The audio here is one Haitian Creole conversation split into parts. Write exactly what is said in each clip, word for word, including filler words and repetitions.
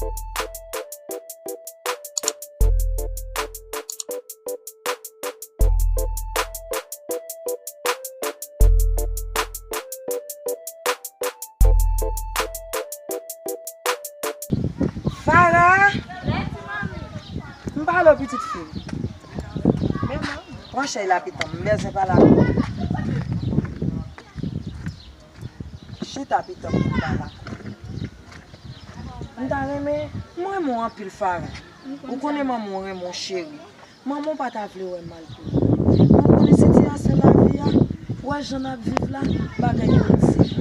Farah! M pale w, pitit fi m. Pran chèz la, pitan m. M bezwen pale avè w. Chita, pitan m, pou m pale avè w. M ta renmen, m renmen w anpil, Farah. Ou konnen manman w renmen w, cheri. Manman w pa ta vle wè mal pou ou. Mwen konnen sitiyasyon lavi a, wè jan n ap viv la, bagay yo dif.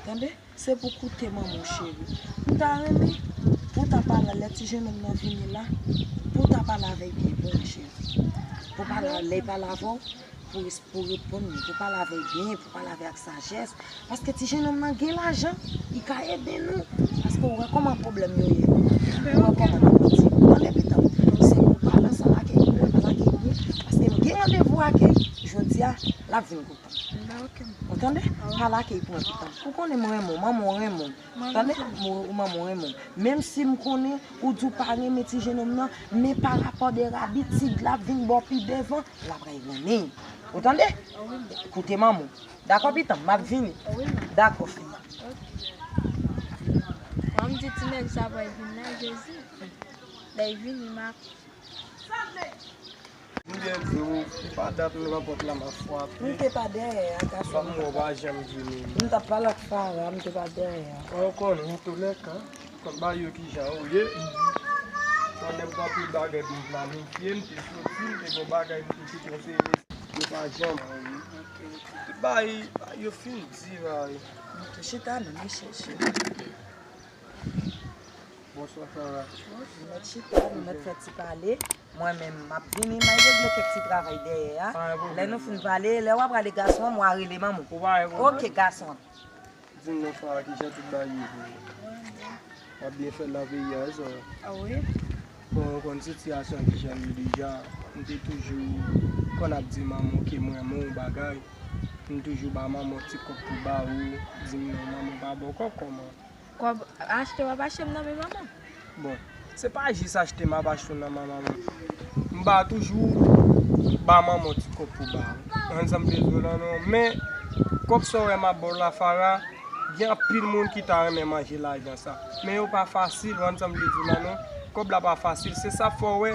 Tande? Se pou koute manman w, cheri. M ta renmen pou w ta pale lè ti jennonm nan vini la, pou w ta pale avè l byen pou mwen, cheri. Pou pale lè l pale avè w, pou, pou reponn li, pou pale avè l byen, pou pale avè l ak sajès. Paske ti jennonm nan gen lajan, li ka ede nou. Paske ou wè kòman pwoblèm yo ye. Ou wè kòman n ap pati. Tande, pitan m, se pou pale ansanm ak li, pou pale ak li byen. Paske m gen randevou ak li jodi a, l ap vin kote m. Ou tande? Pale ak li pou mwen, pitan m. Ou konnen m renmen w, manman w renmen w. Tande? Manman w renmen w. Menm si m konnen ou di w pa renmen ti jennonm nan, men pa rapò de abitid l ap vin ba w pi devan, l ap renmen w. Ou tande? Koute manman w. Dakò, pitan m, m ap vini. Dakò, fi m. An m di ti nèg sa pral vin la, Jezi. Lè l vini, m ap M byen di w, li pa dat m nan pòt la m ap frape. M te pa dèyè a, gason. Fanm mwen pa janm vini. M t ap pale ak Farah, m te pa dèyè a. Ou konnen, antoulèka, kòm ba yo kijan ou ye. Konnen m gen anpil bagay pou m planifye, m te soti, m te gen bagay m te kite yon seri mesye. Yo pa janm. Tout bagay, yo fin di, bagay. Ok, chita non, mesye, chita. Bonswa, Farah. Nou mèt chita, nou mèt fè ti pale. Mwen menm, m ap vini, m al regle kèk ti travay dèyè a. Lè nou fin pale, lè w ap rale gason an, m a rele manman w. Ok, gason an. Di m non, Farah, kijan tout bagay ye pou ou? W ap byen fè nan peyi a, wi, sè? A wi. Bon, ou konn sitiyasyon kijan l ye deja. M te toujou konn ap di manman w ke m renmen w bagay. M toujou ba manman w ti kòb pou ba ou. Di m non, manman w pa ba w kòb kòman? Kòb achte w ap achte m nan men manman. Bon, se pa jis achte m ap achte w nan men manman. M ba toujou ba manman w ti kòb pou ba ou. Ann sa m te di w la non. Men, kòb sa w wè m ap ba w la, Farah, gen anpil moun ki ta renmen manje lajan sa. Men yo pa fasil, ann sa m te di w la non. Kòb la pa fasil. Se sa fè w wè,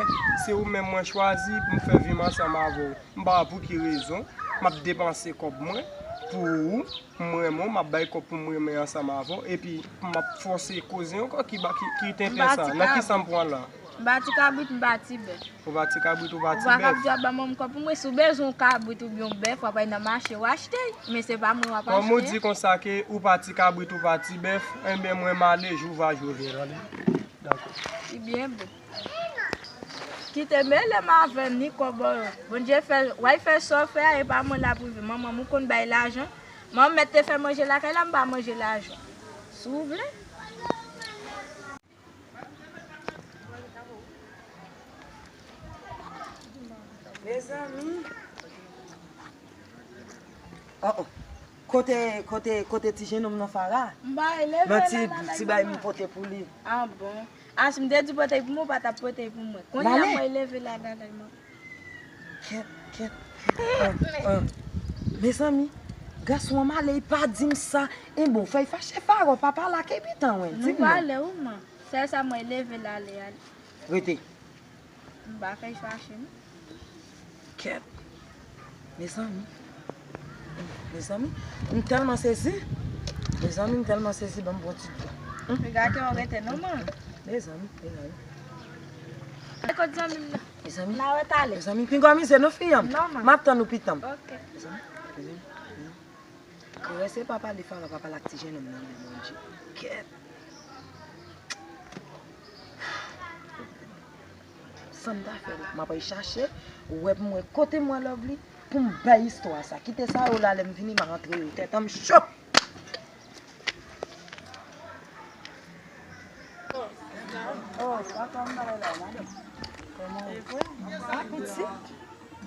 se ou menm mwen chwazi pou m fè vi m ansanm avè w. M pa wè pou ki rezon m ap depanse kòb mwen pou ou. M renmen w, m ap bay kòb pou m renmen ansanm avè w, epi m ap fòse koze ankò ki ba, ki, ki tenten sa. Nan ki sa m pran la? M pa ti kabrit, m pa ti bèf. Ou pa ti kabrit, ou pa ti bèf. Ou pa kab di w ap ban manman m kòb pou mwen. Si w bezwen yon kabrit oubyen yon bèf, w ap al nan mache, w achte l. Men se pa mwen w ap achte. Kòm ou di konsa ke ou pa ti kabrit, ou pa ti bèf, enben mwen m ale, jou va jou vyen, tande? Dakò. Li byen bon. Kite mele m avè m, ni kòb ou. Bondye fè, w al fè sa w fè a, e pa mwen l ap rive. Manman m ou konn bay lajan. Manman m mèt te fè manje lakay la, m pa manje lajan. Si w vle. Mezanmi. Oh, oh. Kote, kote, kote ti jennonm nan, Farah? M pa leve la, la, la, ti bay m pote pou li. Ah bon. Ah, si m te di pote pou mwen, ou pa t ap pote pou mwen. Kounye a mwen leve la, la, la, mwen. Kèt, kèt, kèt. Ah, ah. Mezanmi, gason an male, li pa di m sa. E bon, fè l fache, Farah, pa pale ak epitan, wen. Di m non. Nou pale, wi, man. Sèl sa mwen leve l ale, ale. Rete. M pa fè l fache, non. Kèt. Mezanmi. Mezanmi, m tèlman sezi. Mezanmi, m tèlman sezi, ban m pran ti dlo. Gade yon rete, non, man. Mezanmi, mezanmi. E kot zanmi m nan? Mezanmi. N a retale. Mezanmi, pinga mize, non, fi an. Non, man. M ap tann ou, pitan m. Ok. Mezanmi, mezanmi. Karese papa li, Farah pa pale ak ti jennonm nan, men Bondye. Kèt. Sa m ta fè, m ap al chache, wè pou m wè kote m wè Lovely, pou m bay istwa sa. Kite sa yo la, lè m vini, m a antre yo. Tèt an m cho. Oh, sa kòm bagay la, madanm. Kòman ou? Ah, pitit.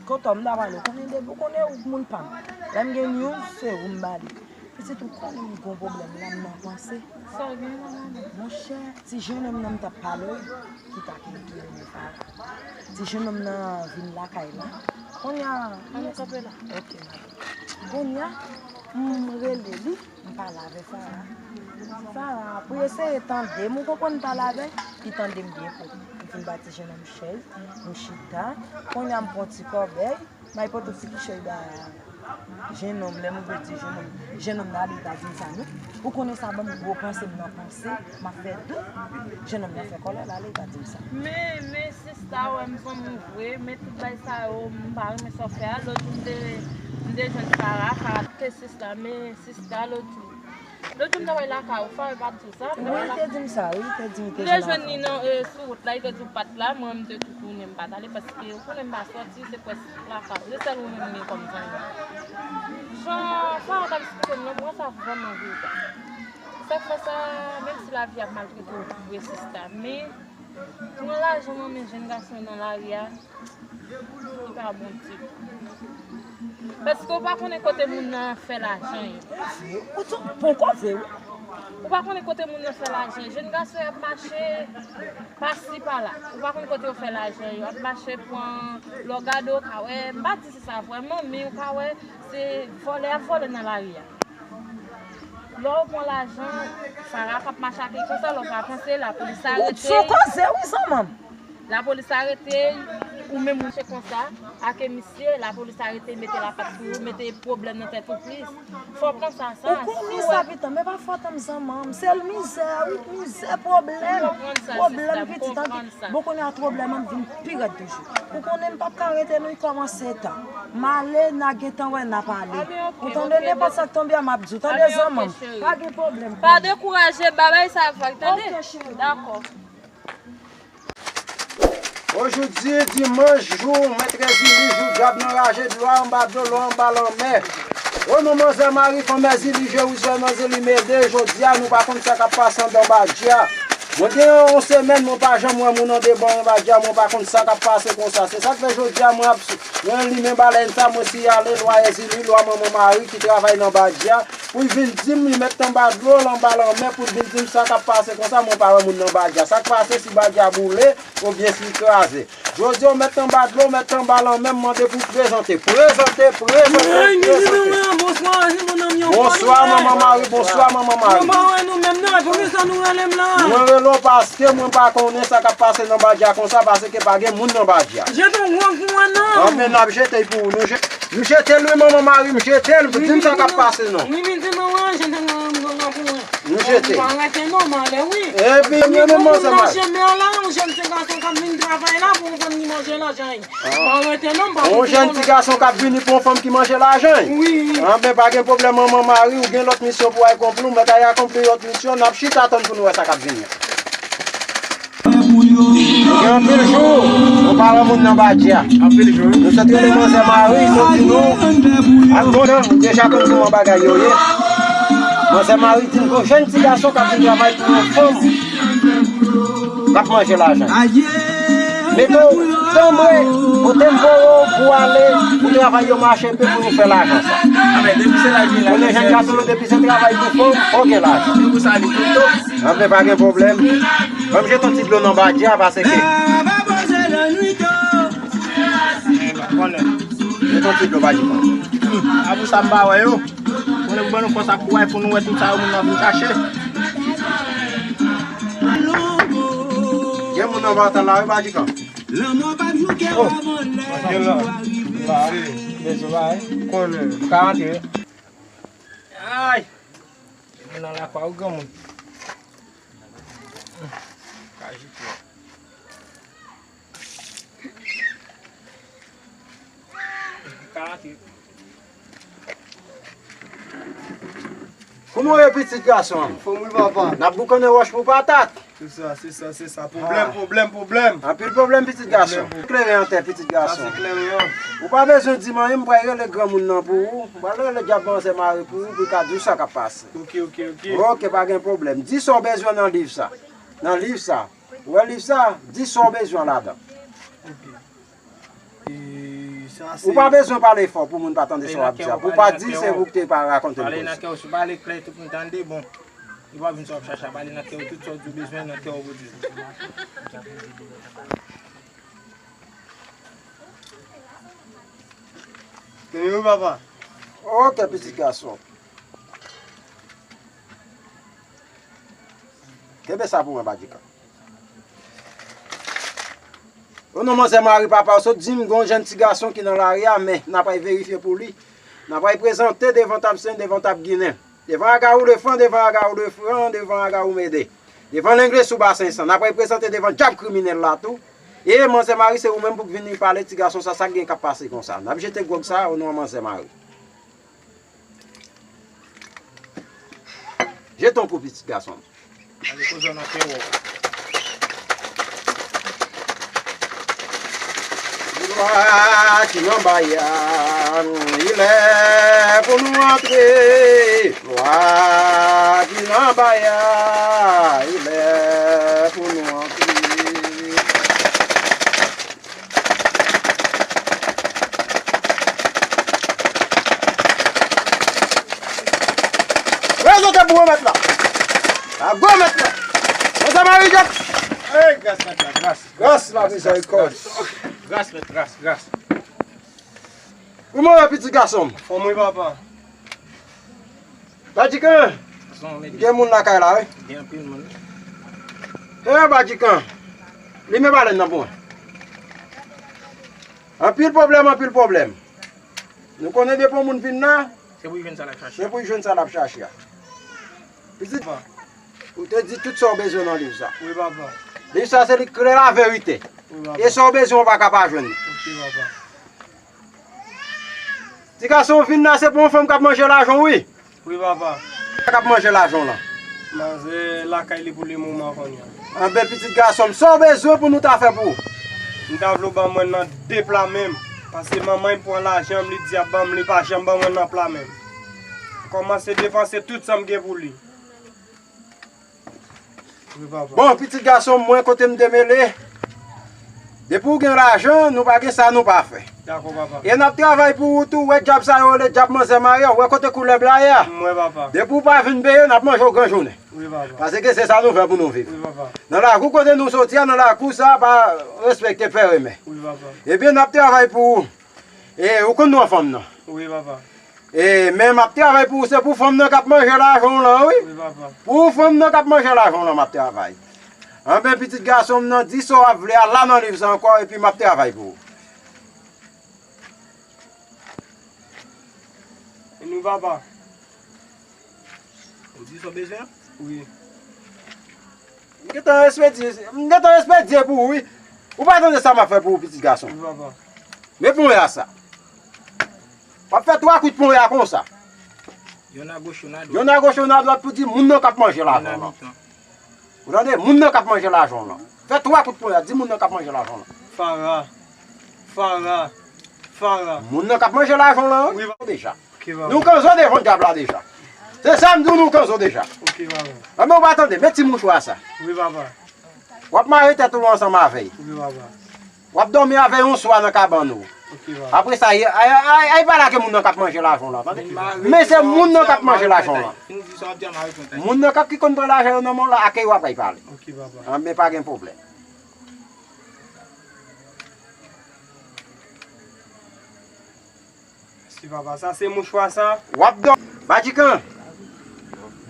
Kote w m ta pale? Ou konnen depi, ou konnen ou moun pa m. Lè m gen news, se ou m ba li. Sitou konnen m gon pwoblèm la, m nan panse. Sa w gen la, manmi? Monchè, ti jennonm nan m t ap pale w, ki ta ki ki rele Fara. Ti jennonm nan vin lakay la. Kounye a, An nou kanpe la. Ok, madanm. Kounye a, m rele li, m pale avè Fara. Fara, pou eseye tande m, ou konprann, m pale avè l, li tande m byen fò. M fin ba ti jennonm chèz, nou chita. Kounye a, m pran ti kòbèy, m al pote ti kichòy ba jennonm, lè m rive di jennonm, jennonm nan ale, li pa di m sa non. Ou konnen sa ban m gwo panse, m nan panse, m ap fè dout. Jennonm nan fè kòlè, l ale, li pa di m sa. Men, men, sista, wè m zanmi w vre, men tout bagay sa yo, m pa renmen sa w fè a. Lòt jou, m te, m te jwenn Fara, Fara te sista, men sista, lòt jou. Lòt jou, m t ap al lakay ou, Fara pa t di w sa, m t ap Wi, al li te lakay di m sa, wi, li te di m li te Lè jwenn jwenn li nan, e, sou wout la, li te di w pa t la, mwen, m te tou tounen, m pa t ale, paske ou konnen m pa sòti, se prèske lakay ou. Se sèl ou menm m gen kòm zanmi. Jan Fara t ap eksplike m nan, mwen sa vrèman vre sa. Sa k fè sa, menm si lavi ap maltrete w vre sista, men pran lajan nan men jèn gason yo nan lari a, li pa bon ditou. Paske ou pa konnen kote moun nan fè lajan yo. Ou tou bon koze, wi. Ou pa konnen kote moun nan fè lajan yo. Jèn gason yo ap mache pasi pala. Ou pa konn kote yo fè lajan yo. Ap mache pran, lè w gade w ka wè, m pa di se sa vrèman, men ou ka wè se vòlè y ap vòlè nan lari a. Lè w pran lajan, Fara k ap mache ak li konsa, lè w pa panse, lapolis Ou arete sou l. Koze, wi, zanmi m. Lapolis arete l, ou menm ou mache konsa ak misye, lapolis arete l, mete lapat sou ou, mete pwoblèm nan tèt ou plis. Fò w panse a sa. Ou konn mizè pitan, men pa fòt an m zanmi m. Se l mizè, wi, mizè, pwoblèm. Pwoblèm pitit an. Bon, kounye a pwoblèm an vin pi rèd toujou. Ou konnen m p ap ka rete non, li kòmanse tan. M ale, n a gentan wè, n ap ale. Ou tande, nenpòt sa k tonbe a, m ap di w. Tande, zanmi m. Pa gen pwoblèm. Pa dekouraje, bagay sa ap fèt, tande? Ok, cheri. Dakò. Ojodi dimanch, jou mèt Ezili, jou dyab nan raje dlo a, anba dlo, lò anba lanmè. O non, manzè Mari, fanm Ezili, Jerizalèm, Ezili, Mede, jodi a, nou pa konn sa k ap pase anndan Badja. Mwen gen yon semèn, mwen pa janm wè moun anndan Badja, mwen pa konn sa k ap pase konsa. Se sa k fè jodi a, mwen ap, mwen limen balèn sa, mwen siyale lwa Ezili, lwa manman Mari ki travay nan Badja. Pou l vin di m li mèt anba dlo, l anba lanmè, pou l vin di m sa k ap pase konsa, mwen pa wè moun nan Badja. Sa k pase, si Badja boule, oubyen si l kraze. Jodi a, w mèt anba dlo, w mèt anba lanmè, m mande pou w prezante. Prezante, prezante, prezante. Bonswa, manman Mari, bonswa, manman Mari. Mwen pa wè nou menm non, e poukisa nou rele m la? Mwen rele w paske mwen pa konnen sa k ap pase nan Badja konsa, paske pa gen moun nan Badja. Jete yon gwo kou an non. Anben, n ap jete l pou ou. Nou je-, nou jete l wi, manman Mari, m jete l. Di m sa k ap pase non. Mimi di manman, jete yon gwo kou an. Nou jete. Ou pa rete non, m ale wi. Epi, mwen menm manzè Mari. Manje mè la, yon jèn ti gason k ap vin travay la pou yon fanm ki manje lajan. Pa rete non, m pa konn. Yon jèn ti gason k ap vini pou yon fanm ki manje lajan. Wi. Anben, pa gen pwoblèm, manman Mari, ou gen lòt misyon pou w akonpli, ou mèt al akonpli lòt misyon, n ap chita tann pou nou wè sa k ap vini. Gen anpil jou, nou pa wè moun nan Badja. Anpil jou, wi. Nou sot rele manzè Mari, nou di nou, ak bon nan, nou deja konn kòman bagay yo ye. Manzè Mari di n gon jèn ti gason k ap vin travay pou yon fanm k ap manje lajan. Mete w tanbre, kote m voye w pou ale, pou travay yo mache, epi pou nou fè lajan sa. Konnen jèn gason yo, depi se travay pou fanm, fò gen lajan. Anben, pa gen pwoblèm. Ban m jete yon ti dlo nan Badja, paske. Jete yon ti dlo, Badja. A pou sa m pa wè yo. Konnen pou ban nou fòs ak kouraj pou nou wè tout sa yo moun nan vin chache. Gen moun nan Vatan la, wi, Badja. Oh, gen la. Ba, bezwen ba, konnen. Ka antre. Ay! Moun nan lakay ou, granmoun. Ka jete. Ka antre. Kòman w ye, pitit gason an? Anfòm wi, papa. N ap boukannen wòch pou patat. Se sa, se sa, se sa. Pwoblèm, pwoblèm, pwoblèm. Anpil pwoblèm, pitit gason. Kleren an tè, pitit gason. Sa se kleren an. Ou pa bezwen di m anyen, m pral rele granmoun nan pou ou. M pral rele dyab manzè Mari pou ou, pou l ka di w sa k ap pase. Ok, ok, ok. Ok, pa gen pwoblèm. Di sa w bezwen nan liv sa. Nan liv sa. Ou wè liv sa? Di sa w bezwen ladan. Ok. E, Ou pa bezwen pale fò pou moun pa tande sa w ap di a. Pou w pa di se ou ki te pa rakonte m koze. Pale nan kè w, si w pale klè, tout moun tande, bon. Li pa vin sa w ap chache a, pale nan kè w, tout sa w di w bezwen nan kè w pou di. Wi, papa. Ok, pitit gason. Kenbe sa pou mwen, Badjikan. O non, manzè Mari, papa w sot di m gon jèn ti gason ki nan lari a, men n ap al verifye pou li. N ap al prezante devan tab Sen, devan tab Ginen, devan Agawou Lefran, devan Agawou Lefran, devan Agawou Mede, devan Lengle sou Basen San. N ap al prezante devan dyab kriminèl la tou. E manzè Mari, se ou menm pou k vin pale ti gason sa, sa k gen k ap pase konsa. N ap jete gwòg sa o non, manzè Mari. Jete yon kou, pitit gason m. Ale koze w nan kè w. Lwa ki nan bay a, li lè pou nou antre. Lwa ki nan bay a, li lè pou nou antre. Prezante pou remèt la. A gwo mèt la. Manzè Mari Jacques. Ey, gras mèt la, gras. Gras la, mizèrikòd. Gras mèt, gras, gras. Kòman w ye, pitit gason m? Anfòm wi, papa. Badjikan, gen moun lakay la, wi. Gen anpil moun. Hey, Badjikan, limen balèn nan pou mwen. Anpil pwoblèm, anpil pwoblèm. Nou konnen depi yon moun vin la, se pou l jwenn sa l ap chache. Se pou l jwenn sa l ap chache a. Pitit, ou te di tout sa w bezwen nan liv sa. Wi, papa. Liv sa se li k klè laverite. Wi, papa. E sa w bezwen, ou pa ka pa jwenn li. Ok, papa. Ti gason w vin la, se pou yon fanm k ap manje lajan w, wi. Wi, papa. K ap manje lajan w lan. Manzè lakay li pou le moman kounye a. Anben, pitit gason m, sa w bezwen pou nou ta fè pou ou? M ta vle w ban mwen nan de pla menm. Paske manman m pran lajan m, li di ap ban m, li pa janm ban mwen nan pla menm. M kòmanse depanse tout sa m gen pou li. Wi, papa. Bon, pitit gason m, mwen kote m te mele, depi w gen lajan, nou pa gen sa nou pa fè. Dakò, papa. E n ap travay pou ou tou, w wè dyab sa yo rele dyab manzè Mari a, w wè kote koulèb la ye a? M wè, papa. Depi w pa vin peye, n ap manje w gran jounen. Wi, papa. Paske se sa nou fè pou nou viv. Wi, papa. Nan lakou kote nou soti a, nan lakou sa, pa respekte pè e mè. Wi, papa. Ebyen, n ap travay pou ou. E ou konn non fanm nan? Wi, papa. E, men m ap travay pou ou, se pou fanm nan k ap manje lajan w lan, wi. Wi, papa. Pou fanm nan k ap manje lajan w lan, m ap travay. Anben, pitit gason m nan, di sa w ap vle a la nan liv sa ankò, epi m ap travay pou ou. E nou, papa? Ou di sa w bezwen? Wi. M gentan espedye, m gentan espedye pou ou, wi. Ou pa tande sa m ap fè pou ou, pitit gason. Wi, papa. Men ponya sa. W ap fè twa kout ponya konsa. Yonn agoch, yonn adwat. Yonn agoch, yonn adwat pou di moun nan k ap manje lajan w lan. Ou tande? Moun nan k ap manje lajan w lan. Fè twa kout ponya, di moun nan k ap manje lajan w lan. Fara. Fara. Fara. Moun nan k ap manje lajan w lan, wi. Wi, papa. Deja. Ok, papa. Nou kanzo devan dyab la deja. Se sa m di w, nou kanzo deja. Ok, papa. Anben, ou pa tande, met ti mouchwa sa. Wi, papa. W ap mare tèt ou ansanm avè l. Wi, papa. W ap dòmi avè l yon swa nan kabann ou. Ok, papa. Apre sa, ay, ay, ay, ay pa lage moun nan k ap manje lajan w lan, tande? Men se moun nan k ap manje lajan w lan. Moun nan k ap ki konn pran lajan yo nan men w la, ak yo w ap pale. Ok, papa. Anben, pa gen pwoblèm. Mèsi, papa. Sa se mouchwa sa? W ap dò-, Badjikan,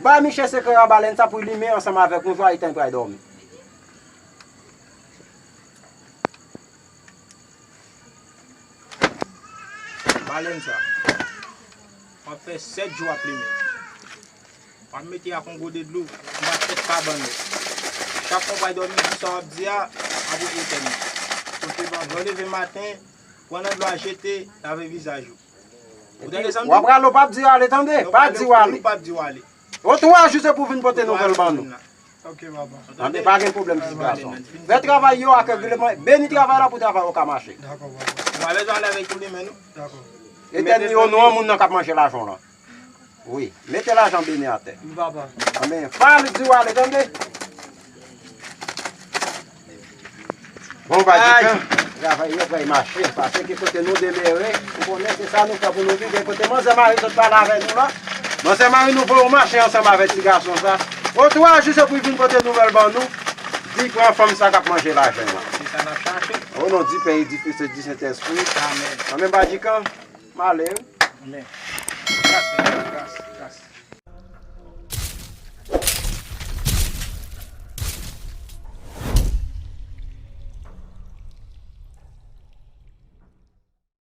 ba Miche sekrè a balèn sa pou l limen ansanm avèk mouchwa, li tann pral dòmi. Balèn sa, w ap fè sèt jou w ap limen. W ap mete ak yon gode dlo anba tèt kabann ou. Chak fwa w pral dòmi, di sa w ap di a, apre etèn li. Kote w leve maten, pran nan dlo a, jete, lave vizaj ou. Ou tande sa m di w? W ap rale, w p ap di w ale, tande? Pa di w ale. Ou p ap di w ale. Ou twa jou se pou vin pote nouvèl ban nou. Ok, papa. Tande, pa gen pwoblèm, pitit gason. Fè travay yo ak agreman, beni travay la pou travay yo ka mache. Dakò, papa. Ou pa bezwen ale avèk tou li men nou. Dakò. Etèn li o non an moun nan k ap manje lajan w lan. Wi, mete lajan beni atè. Wi, papa. Anben, pa di w ale, tande? Bon, Badjikan. Travay yo pral mache, paske kote nou demere, ou konnen se sa nou fè pou nou viv. E kote manzè Mari sot pale avè nou la, manzè Mari nou voye w mache ansanm avèk ti gason sa. Otwa jou se pou vin pote nouvèl ban nou, di pran fanm sa k ap manje lajan an. Se sa n ap chache. O non di Pè, di Fis e di Sentespri. Amen. Mwen menm Badikan, m ale wi. Amen.